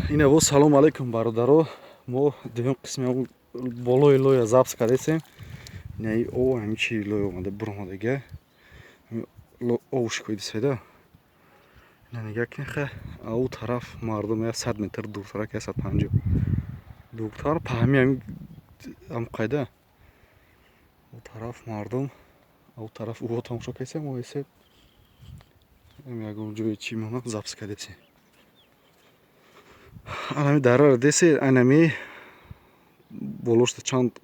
Ина во, салом алейкум, бародаро. Мо дуюм қисми болои лоя запись кардесем. Инаи о ҳамин чи лой омада буромадага. Овуш кӯйдисайда. Ина нигаҳ кунед, ха, ау тараф мардум 100 метр дуртарак, 150 дуртар, паҳми ҳамин ҳам қайда. Ӯ тараф мардум, ау тараф ӯҳо тамошо кардесем, мо эсе ягон ҷои чӣ мона запись кардесем. Анами дараро десе, анами болошта чанд,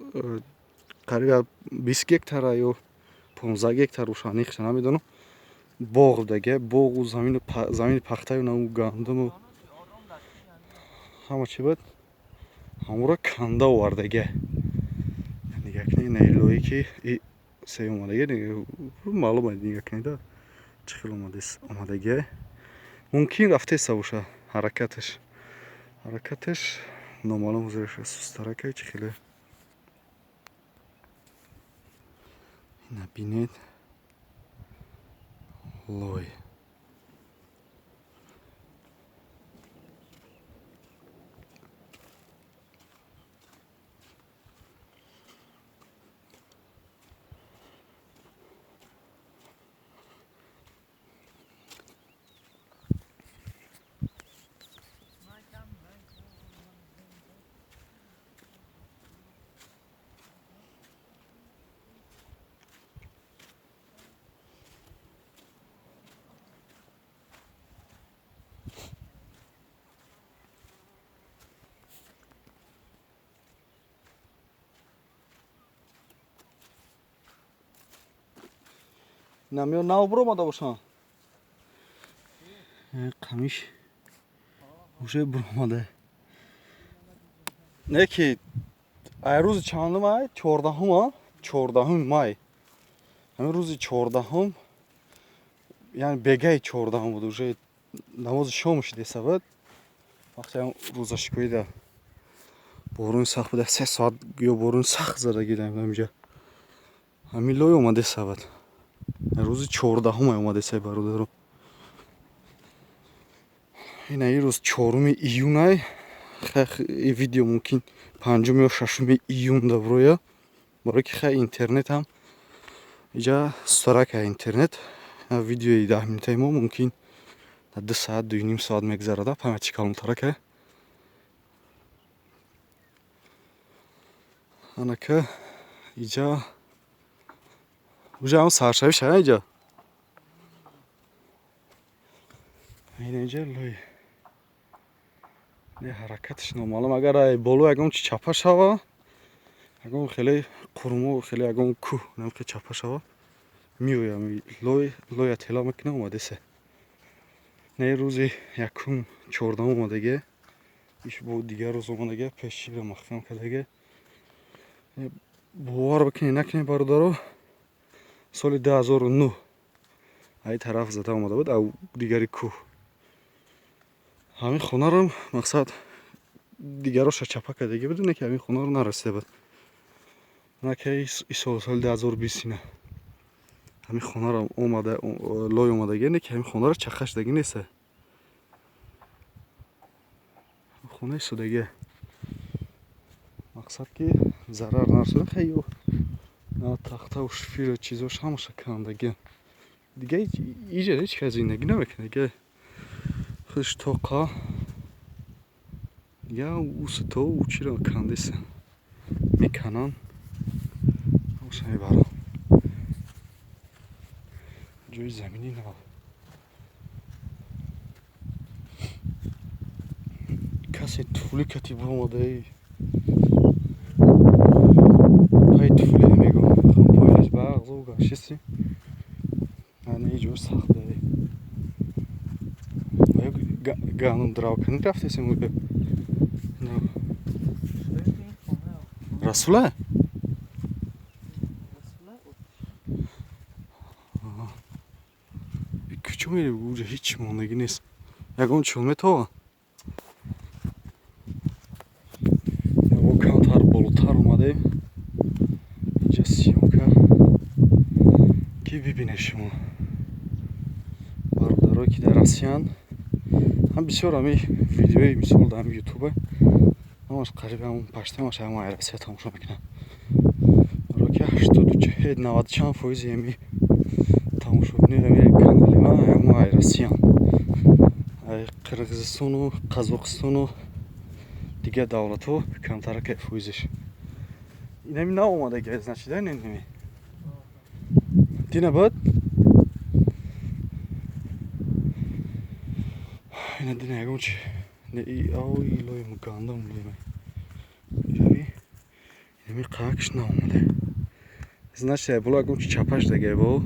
қариб 20 гектара ё 15 гектар боша, аниқша намедонам, боғ даге, боғу замини пахтаю наву гандуму ҳама чи буд, ҳамуро канда овардаге. Нигаҳ кунед, ина лое ки и се омадаге, маълум аст. Нигаҳ кунед, чӣ хел омадаге. Мумкин рафтеста боша, ҳаракаташ номаълум, ҳозираш сустаракай, чӣ хеле. Ина бинед, лой. Намё нав буромада бошанд, қамиш уже буромада. Не ки ай рӯзи чандум, ай 14-ум, 14-уми май, ҳамин рӯзи 14-ум, яъне бегаи 14-ум буд, уже намози шом шидеса буд. Вақте ҳам рӯзашикоида борони сахт буда, 3 соат ё борони сахт задагида ҳаминҷа, ҳамин лой омадеса буд. Рӯзи 14-ум омадесай, бародаро. Ина ин рӯз 4-уми июнай. И видео мумкин 5-ум ё 6-уми июнда буроя, барое ки хай интернетам иҷа сустаракай интернет. Видеои 10 минутаи мо мумкин 2 саат, 2,5 соат мегзарада, память калонтаракай. Анака иҷа уже ҳам саршавӣ шава иҷа. Ина иҷа лой не, ҳаракаташ номаълум. Агар ай боло ягон чи чапа шава, ягон хеле қурмо, хеле ягон кӯҳ намхе чапа шава, меоям, лой лоя тела мекунам, омадесе. Не, рӯзи якум 14-ум омадаге, иш бо дигар рӯз омадаге, пешчиро махфиам кардаге. Бовар бикунед, накунед, бародаро, соли 2009 ай тараф зада омада буд, ав дигари кӯҳ. Ҳамин хонаро, мақсад, дигароша чапа кардаги буд, не ки ҳамин хонаро нарасида буд. Нака исол, соли 2020 ина ҳамин хонаро омада, лой омадаги, не ки ҳамин хонаро чақа шудаги неста, хона истодаги. Мақсад ки зарар нарасода. Хай, на тахтаву шифиру чизош ҳамаша кандаги. Дига иҷа ҳеҷ кас зиндагӣ намекунад, дига худш тоқа, дига усто чиро кандеса, мекананд, ҳамаша мебаранд. Ҷои заминӣ нав касе туфлӣ кати буромадаи, пай туфлӣ мегӯм, пояш бағзу гаштиси. Ана иҷо сахт даи, гандум дравканӣ рафтесем. Расула. Куҷо мерӣ? Уҷа ҳеҷ мондагӣ нест, ягон чиз метова. Камтар болотар омадаем, инҷа съёмка ки бибинед шумо, бародарое ки дар Россиянд. Ҳам бисёр ҳами видеои мисол дар ҳами ютуба ҳамаш қариб ҳамон пашти ҳамаш ҳамон ай Россия тамошо мекунам. Барои ки 80 90 чанд фоизи ҳами тамошобини ҳами канали ман ҳамон ай Россиян. Ай Қирғизистону Қазоқистону дигар давлатҳо камтарак фоизиш. Инами наомадаги, значит, да, инами? Дина буд? Ина дина ягон чи не и ой лои гандум лои. Инами инами қакш наомада. Значит, боло ягон чи чапаш даге бо.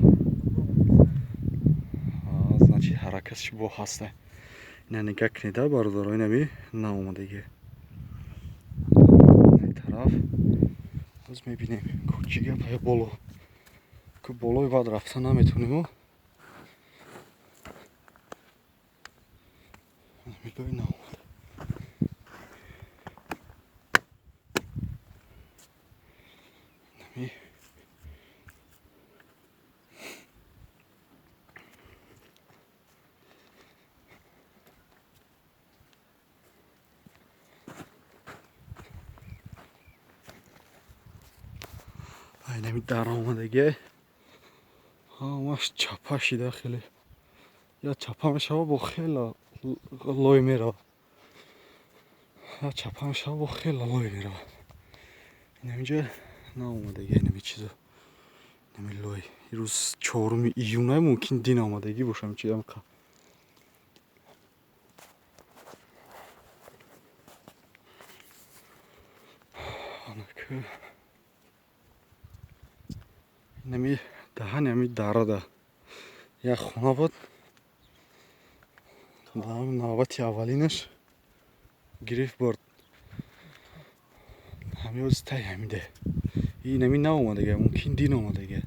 Значит, ҳаракатш бо ҳаста. Ина нигаҳ кунед, бародаро, инами наомадаги. Ин тараф боз мебинем ку чӣ гап боло. Ку болои баъд рафта наметонему. Милои наомада. Инами инами даромадаги ҳамаш чапа шида хеле. Я чапа мешава бо хела лой мерава. Я чапа мешава бо хела лой мерава. Инаминҷа наомадаги инами чизо. Инами лой. Ирӯз 4 июна мумкин дин омадагӣ бошам чи амқа. Анака инами даҳани ҳами дарада як хона буд. Навбати аввалинаш гирифт бурд. Ҳами оз тай ҳамиде. Инами наомадага, мумкин дин омадага.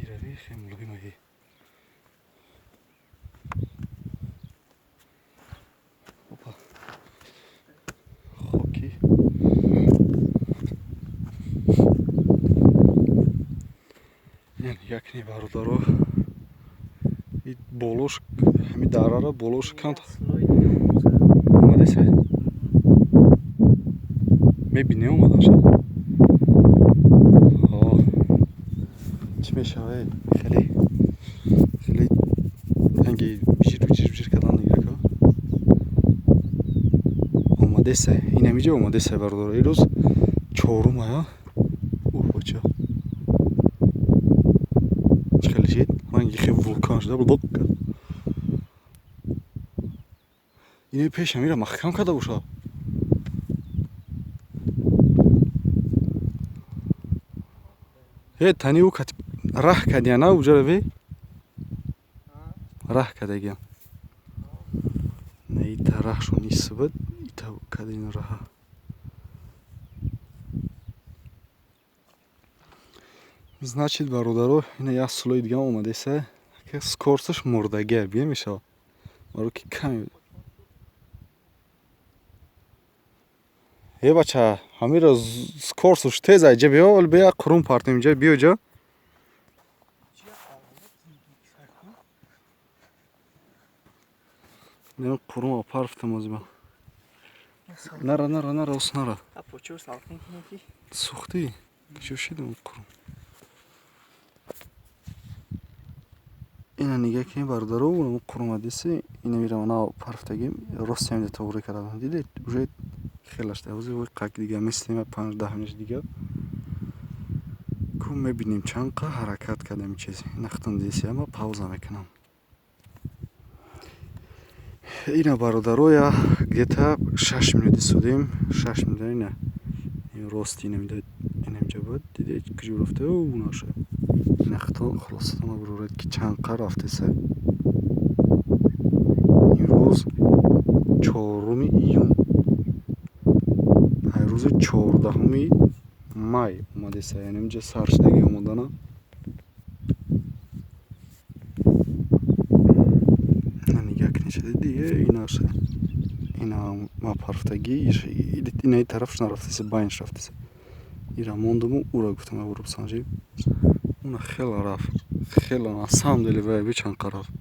Ирави хем лоимаи. Опа. Хоки. Нигаҳ кунед, бародаро. И болош ҳами дарара болош канд омадеса. Мебинем омадаша. Чӣ мешава? Хеле хеле ранги бижир бижир бижир кардан нигаҳ. Омадеса. Инамиҷа омадеса, бародаро. Ирӯз чорум ая. Ух, бача. Чӣ хеле шид? Ранги хеле вулкан шуда буд. Ин пеш ҳамира маҳкам карда боша. Э, тани ӯ раҳ кардия на уҷаро бе? Раҳ кардагиям. На ита раҳшон исбат, ита кардин раҳа. Значит, бародаро, ина як слои дига омадеса. Скоросташ мурдагия бия мешава. Баро ки ками Е бача, ҳамиро скоросташ тез айҷа биё, вале бия қурум партем инҷа, биё ҷа. Не қурум апарфтам озиба. Нара, нара, нара, ос нара. Сухтӣ. Чӣ шидам қурум. Ина нигаҳ кунед, бародаро, қурум адиси, ина мирам на парфтагим, рост ҳамида тоғрӣ кардам. Дидед, уже хелашта. Ҳозир вой қак дига мислим 5-10 минут дига. Ку мебинем чанд қа ҳаракат кардам чиз. Ина худтон дидеси, ама пауза мекунам. Ина бародаро, я где-то 6 минут истодем, 6 минут ина. Рост ина мида ина инҷа буд. Дидед куҷо рафта? О, наша. Ина худтон хулосатон буроред ки чанд қа рафтеса. Имрӯз 4 июн. Ай рӯзи 14 май омадеса, яъне инҷа сар шудаги омадана. Ина нигаҳ кунед, шуда дидӣ, инаша. Ина ма парфтагӣ, инаи тарафш нарафтеса, байнш рафтеса. Ира мондуму ура гуфтам, ура бисанҷи. Уна хела рафт. Хела на самом деле вай би чанд қа рафт.